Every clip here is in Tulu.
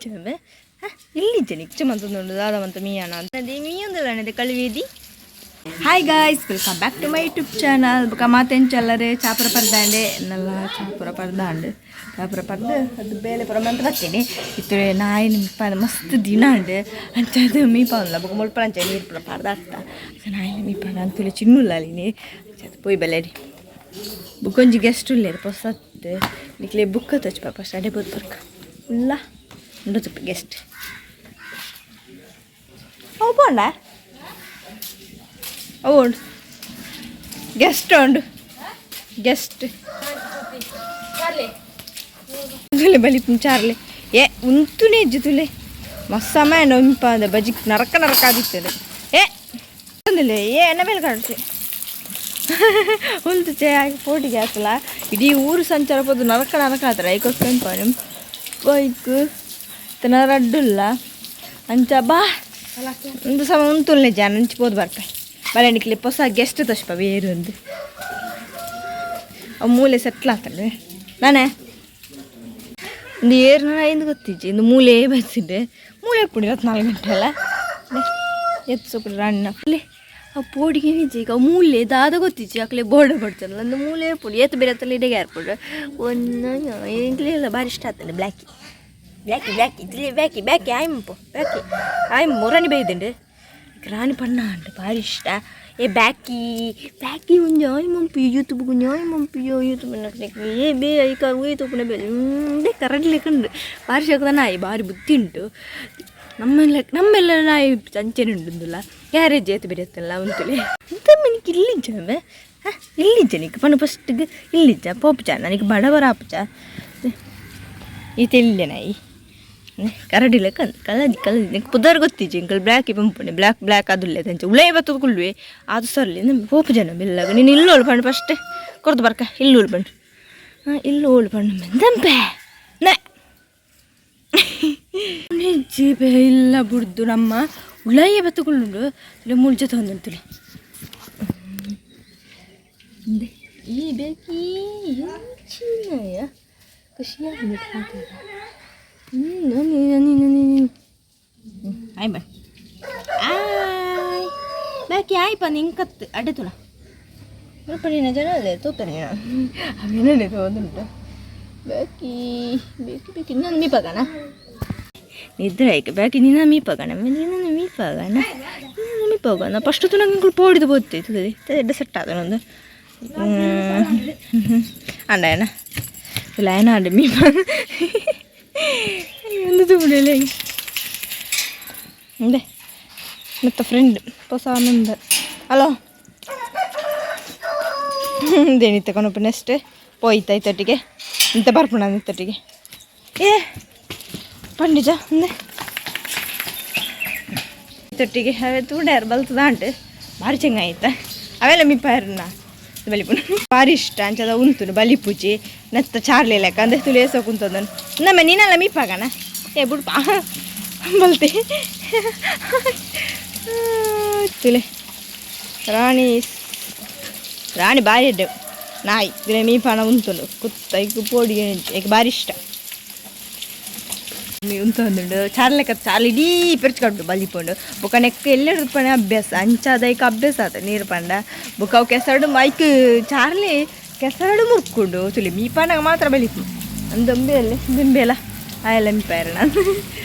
ಇಲ್ಲಿಜ್ಜೆ ಇಲ್ಲಿಜ್ಜೆ ನಿಚ್ಚ ಮಂತೊಂದುಂಡು ದಾದ ಮಂತ ಮೀಯಾನ ಅದೇ ಮೀಯೊಂದುಲ್ಲ ಕಳುವೇದಿ. Hi guys, welcome back to my YouTube channel. ಬೊಕ ಮಾತೆಂಚಲ್ಲರೆ ಚಾಪುರ ಪರ್ದಾಂಡೆ ನಲ್ಲ ಚಾಪುರ ಪರ್ದಾಂಡ್ ಚಾಪುರ ಪರ್ದು ಅದು ಬೇಲೆ ಪುರ ಮಂತ್ ಬತ್ತೀನಿ. ಇತ್ತೆ ನಾಯಿ ಮೀಪಾದ ಮಸ್ತ್ ದಿನ ಅಂಡ್ ಅಂಚಾದ್ ಮೀಪಾವಲ್ಲ. ಬೊಕ ಮುಲ್ಪ ಅಂಚ ನೀರು ಪೂರ ಪರ್ದಾಡ್ತ ನಾಯಿ ಮೀಪಾದ ಅಂತುಲೆ ಚಿನ್ನುಲ್ಲ ಅಲ್ಲಿನಿ. ಅಂಚಾದ್ ಪೋಯಿ ಬಲ್ಲೆಡಿ. ಬುಕ್ಕೊಂಜಿ ಗೆಸ್ಟ್ ಉಲ್ಲೆರ್ ಪೊಸತ್. ನಿಕ್ಲೆ ಬುಕ್ಕ ತೋಜ್ಪ ಫಸ್ಟ್. ಅಡೆ ಪೋದು ಬರ್ಕ ಉಲ್ಲ ಉಂಡು ತುಪ್ಪ ಗೆಸ್ಟ್. ಅವು ಪೋಂಡ ಅವು ಉಂಡು ಗೆಸ್ಟ್ ಉಂಡು ಗೆಸ್ಟ್ ತುಲೆ ಬಲಿ ಚಾರ್ಲೆ. ಏ ಉಂತುನೇ ಇಜ್ಜಿ ತುಲೆ. ಮಸ್ತ್ ಸಮಯ ಒಂಪಾದ ಬಜಿ ನರಕ ನರಕ ಆದಿತ್ತದು. ಏ ಒಂದಿಲ್ಲ. ಏ ಎನ್ನ ಮೇಲೆ ಕಾಡ್ತೆ ಉಂತು ಚೇ ಆಗಿ ಪೋಟಿಗೆ ಆತಲ್ಲ. ಇಡೀ ಊರು ಸಂಚಾರ ಪೋದು ನರಕ ನರಕ ಆತರ. ಐಕೋಸ್ಕರ ಬೈಕ್ ತನ ರಡ್ಡುಲ್ಲ ಅಂಚ ಬಾ. ಒಂದು ಸಮ ಉಂತುಲ್ಲೆ ಜನ ಅಂಚ ಪೋದು ಬರ್ಪೆ. ಬಲೆ ನಿಕ್ಲೆ ಹೊಸ ಗೆಸ್ಟ್ ತೋಜ್ಪ ಬೇರೆ ಒಂದು. ಅವು ಮೂಲೆ ಸೆಟ್ಲ್ ಆಗ್ತದೆ. ನಾನೇ ಒಂದು ಏರ್ನ ಐದು ಗೊತ್ತಿಜ್ಜಿ. ಇಂದು ಮೂಲೆ ಬಸ್ಸಿದೆ. ಮೂಲೆ ಪುಡಿ 4 ಗಂಟೆ ಅಲ್ಲ ಎತ್ತು ಸೊಪ್ಪು ರಾಣಿನ ಅಲ್ಲಿ. ಆ ಪೋಡಿಗೆ ನಿಜ ಈಗ ಮೂಲೆ ದಾದ ಗೊತ್ತಿಜ್ಜಿ. ಅಕ್ಲೆ ಬೋರ್ಡ್ ಬಡ್ತಲ್ಲ. ಒಂದು ಮೂಲೆ ಪುಡಿ ಏತ್ ಬೇರೆ ಹತ್ತಲ್ಲ ಇಡೆಗೆ ಏರ್ಪುಡು ಒಂದು. ಎಂಕ್ಲೆಲ್ಲ ಭಾರಿ ಇಷ್ಟ ಆಗ್ತದೆ. ಬ್ಲ್ಯಾಕಿ ಬ್ಲ್ಯಾಕಿ ಬ್ಲ್ಯಾಕಿ ಇದ್ಲಿ ಬ್ಯಾಕಿ ಬ್ಯಾಕಿ ಆಯ್ಮಪ್ಪು ಬ್ಯಾಕಿ ಆಯ್ ರಾಣಿ ಬೈದುಂಡು. ರಾಣಿ ಪಣ್ಣ ಉಂಟು ಭಾರಿ ಇಷ್ಟ. ಏ ಬ್ಯಾಕಿ ಬ್ಯಾಕಿ ಒಂಜಿ ಆಯ್ ಮಂಪಿ ಯೂಟ್ಯೂಬ್ ಒಂಜಿ ಆಯ್ ಮಂಪಿ ಯೂಟ್ಯೂಬ್. ಏ ಬೇ ಐಕ ತೂಪುನ ಬೇ ಉಂದೇ ಕರಡ್ಲಿಕ್ಕುಂಡು. ಭಾರಿ ಶೋಕದ ನಾಯಿ, ಭಾರಿ ಬುದ್ಧಿ ಉಂಟು. ನಮ್ಮೆಲ್ಲ ನಮ್ಮೆಲ್ಲ ನಾಯಿ ಅಂಚೆನೆ ಉಂಡುಂದುಲ್ಲ. ಗ್ಯಾರೇಜ್ ಏತು ಬೇರೆ ಉಂತುಲೆ ಇಂತ ಮಿನಿಕ್ ಇಲ್ಲಿಜ್ಜ ಹಾಂ ಇಲ್ಲಿಜ್ಜ ನಿಕ್ ಪಂಡ ಫಸ್ಟ್ಗೆ ಇಲ್ಲಿಜ್ಜ ಪೋಪುಜ ನನಗೆ ಬಡವರ ಆಪುಜ. ಈತ ಇಲ್ಲೆ ನಾಯಿ ಕರಡಿ ಲೆಕ್ಕ ಕಲದಿ ಕಲದಿ. ನಿಂಗೆ ಪುದರ್ ಗೊತ್ತಿಜ್ಜಿ. ಇಂಕಲ್ ಬ್ಲ್ಯಾಕ್ ಪಂಪುಣೆ ಬ್ಲ್ಯಾಕ್ ಬ್ಲ್ಯಾಕ್ ಅದುಲ್ಲೆ ತಂಚ ಉಳೇ ಬತ್ತದ ಕುಲ್ವೆ ಅದು ಸರ್ಲಿ ಪೋಪು ಜನ ಬಿಲ್ಲಾಗ. ನೀನು ಇಲ್ಲೋಳು ಪಂಡು ಫಸ್ಟ್ ಕೊರ್ದು ಬರ್ಕ. ಇಲ್ಲೋಳು ಪಂಡು. ಹಾಂ ಇಲ್ಲೋಳು ಪಂಡು ಮೆಂದಂಪೆ ನೆ ನಿಜ್ಜಿ ಇಲ್ಲ ಬುಡ್ದು ನಮ್ಮ ಉಳಾಯ ಬತ್ತುಕೊಳ್ಳುಂಡು ತುಲೆ ಮುಳ್ಜ ತೊಂದುಂಟುಲೆ. ಈ ಬೇಕಿ ಎಂಚಿನಯ ಖುಷಿಯಾಗಿ. ಆಯ್ ಬಾ ಆಯ್ ಬಾಕಿ ಆಯ್ ಪ ನಿಂಕತ್ತು ಅಡ್ಡೆ ತುಲ ಪಣಿನ ಜನ ಅದೇ ತೂತನೆ ಅವೇನೇ ತೋದುಂಟು. ಬಾಕಿ ಬೇಕಿ ಬೇಕಿ ನಾನು ಮೀಪಗಣ ನಿದ್ರೆ ಆಯ್ಕೆ. ಬಾಕಿ ನಿನ್ನ ಮೀಪಗಣ ನಿನ್ನ ಮೀಪಗಣ ನಿನ್ನ ಮೀಪಗಣ ಫಸ್ಟ್ ನಂಗೆ ಪೋಡಿದು ಬೋತ್ತಿತ್ತು. ಎಡ್ಡೆ ಸೆಟ್ ಆದ ನಂದು ಅಂಡೇನ ಲೈನ್ ಆಂಡ ಮೀಪ ಒಂದು ತೂಪುಡಲೆ ಇಂದೆ ಮತ್ತೆ ಫ್ರೆಂಡ್ ಹೊಸ ಮೆಂಬರ್. ಹಲೋ ದೇನಿತ್ತ ಕೊನಪ್ಪ. ನೆಕ್ಸ್ಟ್ ಪೋಯ್ತ ಐತೊಟ್ಟಿಗೆ ಇಂತ ಬರ್ಪುಣ ನಿತ್ತೊಟ್ಟಿಗೆ. ಏ ಪಂಡಿಜ ಅಂದೆ ತೊಟ್ಟಿಗೆ ಅವೇ ತೂಂಡಾರ ಬಲ್ತದ ಉಂಟು. ಭಾರಿ ಚೆಂಗ ಆಯ್ತ. ಅವೆಲ್ಲ ಮಿಪ್ಪಾರನ್ನ ಬಲಿಪುನ ಭಾರಿ ಇಷ್ಟ ಅಂಚದ ಉಂತುನು ಬಲಿಪುಜಿ ನೆತ್ತ ಚಾರ್ಲಿ ಲೆಕ್ಕ ಅಂದ್ರೆ ತುಳಿಯಸ ಕುಂತದನು ನಮ್ಮ. ನೀನಲ್ಲ ಮೀಪಾಗಣ. ಏ ಬುಡ್ಪ ಬಲ್ತಿ ತುಲೆ. ರಾಣಿ ರಾಣಿ ಭಾರಿ ಎಡ್ಡೆ ನಾಯಿ. ತುಲೆ ಮೀಪಾನ ಉಂತುಂಡು ಕುತ್ತ ಐಕ್ ಪೋಡಿ ಐಕ್ ಭಾರಿ ಇಷ್ಟ. ಉಂತೊಂದುಂಡು ಚಾರ್ಲೆಕ್ಕ ಚಾರ್ಲಿ ಇಡೀ ಪೆರ್ಚ್ಕೊಂಡು ಬಲಿಪುಂಡು. ಬೊಕ ನೆಕ್ ಎಲ್ಲೆಡ್ ಪಂಡ ಅಭ್ಯಾಸ ಅಂಚಾದ ಐಕ್ ಅಭ್ಯಾಸ ಆತ ನೀರು ಪಂಡ. ಬೊಕ ಅವು ಕೆಸರಡು ಐಕ್ ಚಾರ್ಲಿ ಕೆಸರಡು ಮುರ್ಕುಂಡು. ತುಲಿ ಮೀಪಾನಾಗ ಮಾತ್ರ ಬಲಿಪು ಅಂದೊಂಬೆ ಅಲ್ಲೇ ದಿಂಬೆಲ್ಲ ಆಯಲ್ಲ ಮೀಪಾಯರ. ನಾನು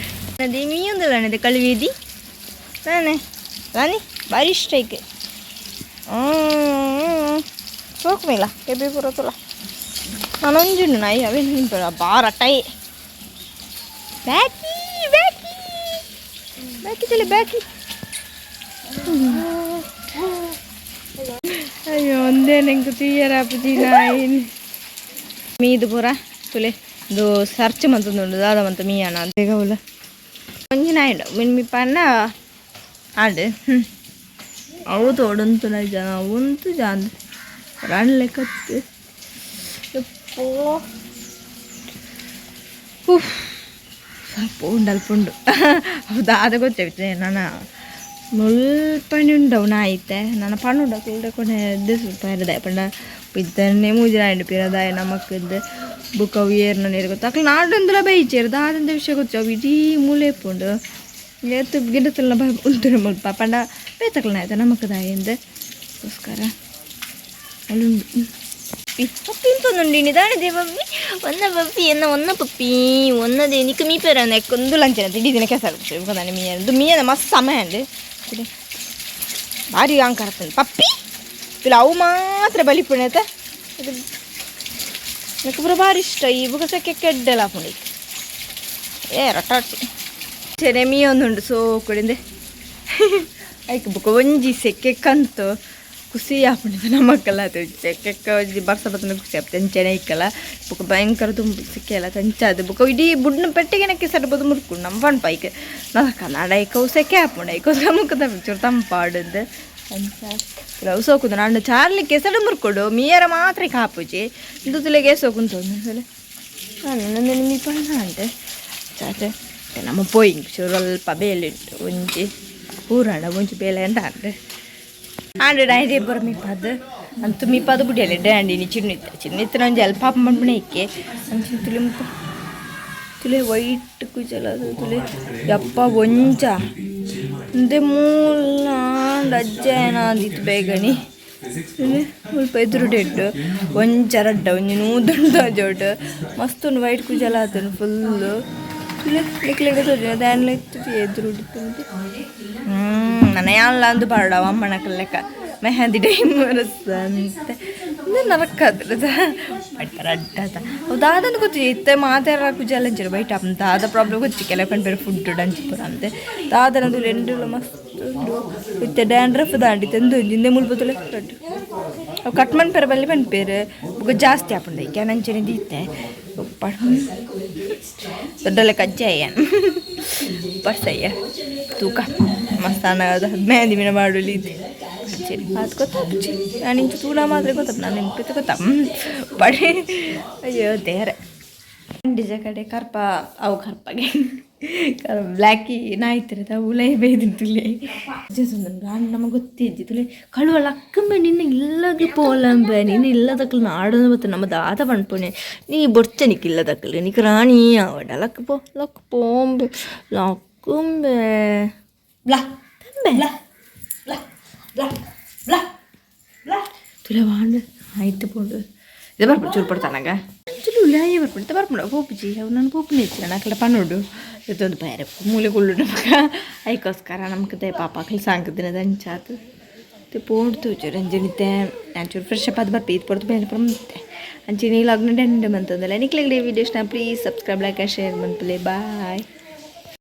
ಅದೇ ಮೀಯೊಂದುಲ್ಲ ಕಳುವೀದಿ ನಾನೇ ರಾಣಿ ಭಾರಿ ಇಷ್ಟ ಐಕೆ. ಸೋಕ್ ಮೇಲ ಕೆಬಿ ಪೂರ ತುಲ ನಾನೊಂಜುಂಡು ನಾಯಿ ಅವೇ ಬಾರ ಟೈ. ಬ್ಯಾಕಿ ಬ್ಯಾಕಿ ಬ್ಯಾಕಿ ಚಲೆ ಬ್ಯಾಕಿ. ಅಯ್ಯೋ ಒಂದೇ ನಂಗೆ ತೀಯರ ಅಪ್ಪುಜಿ ನಾಯಿ ಮೀದು ಪೂರ ತುಲೆ. ಇದು ಸರ್ಚ್ ಮಂತೊಂದುಂಡು ದಾದ ಮಂತ ಮೀಯಾನ ಬೇಗ ಉಲ್ಲ. ಒಂಜಿ ನಾಯಿ ಉಂಡು ಮಿನ್ ಮೀಪನ್ನ ಆಂಡ್. ಅವು ತೋಡಂತು ಜನ ಉಂತು ಜಾಂದ್ ರಾಣಿ ಲೆಕ್ಕತ್ತು. ಯಪ್ಪೋ ಉಫ್ ಸ್ವಲ್ಪ ಉಂಡು ಅಲ್ಪ ಉಂಡು. ಅವು ದಾದ ಗೊತ್ತಾಯ್ತು. ನನ್ನ ಮುಲ್ಪಣಿ ಉಂಡವು ನಾಯಿತೆ ನನ್ನ ಪಣ್ಣುಂಡ ಕುಲ್ಡೆ ಕೊನೆ ಸ್ವಲ್ಪ ಇರದೆ ಪಂಡ ಇತ್ತನೆ ಮೂಜಿ ನಾಯಿ ಪಿರದಾಯ ನಮಕ್ಕಿದ್ದು. ಬುಕ್ಕ ಅವು ಏರ್ನ ನೀರು ಗೊತ್ತು ಅಕ್ಲು ನಾಡೊಂದುಲ ಬೈಚೇರು ದಾದಂತ ವಿಷಯ ಗೊತ್ತು ಅವು ಇಡೀ ಮೂಲೆ ಪುಂಡು ಏತ್ ಗಿಡತಲ್ಲ ಉಂಟು ಮುಲ್ಪ ಪಂಡ ಬೇತಕ್ಲನ ಆಯ್ತಾ ನಮಕ್ ದಾಯಿಂದ ಗೋಸ್ಕರ ಅಲ್ಲುಂಡು ಪಪ್ಪಿ ಇಂತೊಂದುಂಡು ನಿಧಾನ they ಪಪ್ಪಿ ಒನ್ನ ಪಪ್ಪಿ ಎನ್ನ ಒನ್ನ ಪಪ್ಪಿ ಒನ್ನದೆ ನಿಕ್ಕ ಮೀಪೆರ ನೆಕ್ಕೊಂದು ಲಂಚನ ಇಡೀ ದಿನ ಕೆಲಸ ಆಗುತ್ತೆ ಮೀಯ ಮೀಯನ ಮಸ್ತ್ ಸಮಯ ಅಂಡ್ ಭಾರಿ ಅಂಕರ್ ಪಪ್ಪಿ ಇಲ್ಲ ಅವು ಮಾತ್ರ ಬಲಿಪುಣೆ ಇದು నాకు ಪೂರ ಭಾರಿ ಇಷ್ಟ ಈ ಬುಕ್ಕ ಸೆಕೆ ಕೆಡ್ಡಲ ಪುಣಿ ಏ ರಟಾಡ್ಸಿ ಚೆನೆ ಮೀಯೊಂದುಂಡು ಸೋಕುಡಿಂದೆ ಐಕ್ ಬುಕ್ಕ ಒಂಜಿ ಸೆಕೆ ಕಂತು ಖುಷಿ ಆಪುಂಡು ನಮಕ್ಕಲ್ಲ ಅದು ಸೆಕೆಕ್ಕ ಒಂಜಿ ಬರ್ಸ ಬತ್ತನ ಖುಷಿ ಆಪುಂಡು ಅಂಚನೆ ಇಕ್ಕಲ್ಲ ಬುಕ್ಕ ಭಯಂಕರ ದುಂಬು ಸೆಕೆ ಅಲ್ಲ ತಂಚಾದು ಬುಕ್ಕ ಇಡೀ ಬುಡ್ನ ಪೆಟ್ಟಿಗೆನಕ್ಕೆ ಸಡ್ಬೋದು ಮುರ್ಕು ನಮ್ಮ ಪನ್ಪ ಐಕ್ ನರಕ ನಾಡ ಐಕ ಸೆಕೆ ಆಪುಂಡು ಐಕ ಮುಕ್ಕದ ಚೂರು ತಂಪಾಡುಂದು ಅಂಚ ಕೆಲವು ಸೋಕುದು ನಾನು ಚಾರ್ಲಿ ಕೆಸಡು ಮುರ್ಕೊಡು ಮೀಯರ ಮಾತ್ರ ಕಾಪುಜಿ ಇಂದು ತುಲೆಗೆ ಸೋಕುಂತು ನಾನು ನನ್ನ ಮೀ ಪಣ್ಣ ಅಂಟೆ ಚಾಚೆ ನಮ್ಮ ಪೋಯಿಂಗ್ ಚೂರು ಅಲ್ಪ ಬೇಲೆ ಉಂಟು ಒಂಜಿ ಊರಾಣ ಒಂಜಿ ಬೇಲೆ ಅಂತ ಅಂಟೆ ಆಂಡ್ ಡೈರಿ ಬರ ಮೀಪಾದ ಅಂತು ಮೀಪಾದ ಬುಡಿಯಲ್ಲ ಡ್ಯಾಂಡಿ ನೀ ಚಿನ್ನಿತ್ತ ಚಿನ್ನಿತ್ತ ಒಂಜಿ ಅಲ್ಪ ಮಂಪುಣೆ ಇಕ್ಕೆ ಅಂಚೆ ತುಲೆ ಮುಪ್ಪ ತುಲೆ ವೈಟ್ ಕುಜಲ ತುಲೆ ಯಪ್ಪ ಒಂಜ ಇಂದೆ ಮೂಲ ಅಜ್ಜ ಏನಾದಿತ್ತು ಬೇಗನಿ ಮುಲ್ಪ ಎದುರು ಡೆಡ್ಡು ಒಂಜ ರಡ್ಡ ಒಂಜಿ ನೂದುಂಡು ಜೋಡು ಮಸ್ತ್ ಉಂಡು ವೈಟ್ ಕುಜಲ ಆತನು ಫುಲ್ಲು ತುಲೆ ನಿಕ್ಲೆಗೆ ತೋಜುನ ದಾನ್ಲ ಇತ್ತು ಎದುರು ನನ್ನ ಯಾನ್ಲ ಅಂದು ಬಾರಡ ಅಮ್ಮನ ಲೆಕ್ಕ ಮೆಹಂದಿ ಟೈಮ್ ಅಂತೆ ನರಕಾದ್ರದ ಪಡ್ತಾರ ಅಡ್ಡದ ಅವು ದಾದನ ಗೊತ್ತು ಇತ್ತೆ ಮಾತಾರ ಕುಜಲ ಅಂಚಿರ ಬೈಟ್ ಅಪ್ಪ ದಾದ ಪ್ರಾಬ್ಲಮ್ ಗೊತ್ತು ಕೆಲವು ಕಣ್ ಬೇರೆ ಫುಡ್ ಡಂಚಿ ಪೂರ ಅಂತೆ ದಾದನ ಎಂಡುಲ ಮಸ್ತ್ ಉಂಡು ಇತ್ತೆ ಡ್ಯಾಂಡ್ರಫ್ ದಾಂಡಿ ತಂದು ಹಿಂದೆ ಮುಲ್ಪ ತುಲೆ ಅವು ಕಟ್ ಮನ್ಪೇರು ಬಲ್ಲಿ ಪನ್ಪೇರು ಬೊಕ ಜಾಸ್ತಿ ಆಪುಂಡು ಐಕೆ ಅಂಚನೆ ದೀತೆ ದೊಡ್ಡ ಕಜ್ಜಾಯ ಪರ್ಸಯ್ಯ ತೂಕ ಮಸ್ತ್ ಅನ್ನ ಮೆಹಂದಿ ಮೀನ ಮಾಡುಲಿ ಸರಿ ಅದು ಗೊತ್ತಾಪುಜಿ ನಾನು ಇಂಚ ತೂಲ ಮಾತ್ರ ಗೊತ್ತಪ್ಪ ನಾನು ನೆನಪಿತ್ತು ಗೊತ್ತ ಪಡೆ ಅಯ್ಯೋ ದೇರೆ ಡಿಜ ಕಡೆ ಕರ್ಪ ಅವು ಕರ್ಪಗೆ ಬ್ಲ್ಯಾಕಿ ನಾಯ್ತಿರದ ಉಲೈ ಬೇಯ್ದಿನ ತುಲೆ ನಾನು ನಮಗೆ ಗೊತ್ತಿದ್ದಿ ತುಲೆ ಕಳುವ ಲಕ್ಕಂಬೆ ನಿನ್ನ ಇಲ್ಲಗೆ ಪೋಲಂಬೆ ನಿನ್ನ ಇಲ್ಲದಕ್ಕಲು ನಾಡೋದು ಮತ್ತು ನಮ್ಮ ದಾದ ಪನ್ಪುಣೆ ನೀ ಬೊಡ್ಚನಿಕ್ ಇಲ್ಲದಕ್ಕಲು ನಿಕ್ ರಾಣಿ ಆವಡ ಲಕ್ ಪೋ ಲಕ್ ಪೋಂಬೆ ಲಕ್ಕುಂಬೆ ಬ್ಲಾ ತಂಬೆ ಬ್ಲಾ ಬ್ಲಾ ಬ್ಲಾ ಬ್ಲಾ ತುಲೆ ವಾಂಡ್ ಆಯ್ತು ಪೋಂಡು ಇದು ಬರ್ಪುಂಡು ಚೂರು ಪಡ್ತಾನಾಗ ಚೂರು ಉಲಾಯ ಬರ್ಪುಂಡು ಬರ್ಪುಂಡು ಪೋಪುಜಿ ಅವು ನಾನು ಪೋಪುನ ಇಚ್ಚಿರ ನಾಕಲ ಪನ್ನುಡು ಇದೊಂದು ಬೇರೆ ಮೂಲೆ ಕುಳ್ಳುಡು ಮಗ ಐಕೋಸ್ಕರ ನಮ್ಗೆ ಪಾಪ ಸಾಂಕದಿನದ ಅಂಚಾತು ते ಪೋಂಡು ತೋಜು ರಂಜನಿತೆ ನಾನು ಚೂರು ಫ್ರೆಶ್ ಅಪ್ ಅದು ಬರ್ಪಿ ಇದು ಪಡ್ತು ಬೇರೆ ಮತ್ತೆ ಅಂಚಿನ ಈ ಲಾಗ್ನ ಡೆಂಡ್ ಮಂತಂದಲ್ಲ ನಿಕ್ಲೆಗ್ ವಿಡಿಯೋ ಇಷ್ಟ please subscribe, like share ಮನ್ಪುಲೆ. ಬಾಯ್.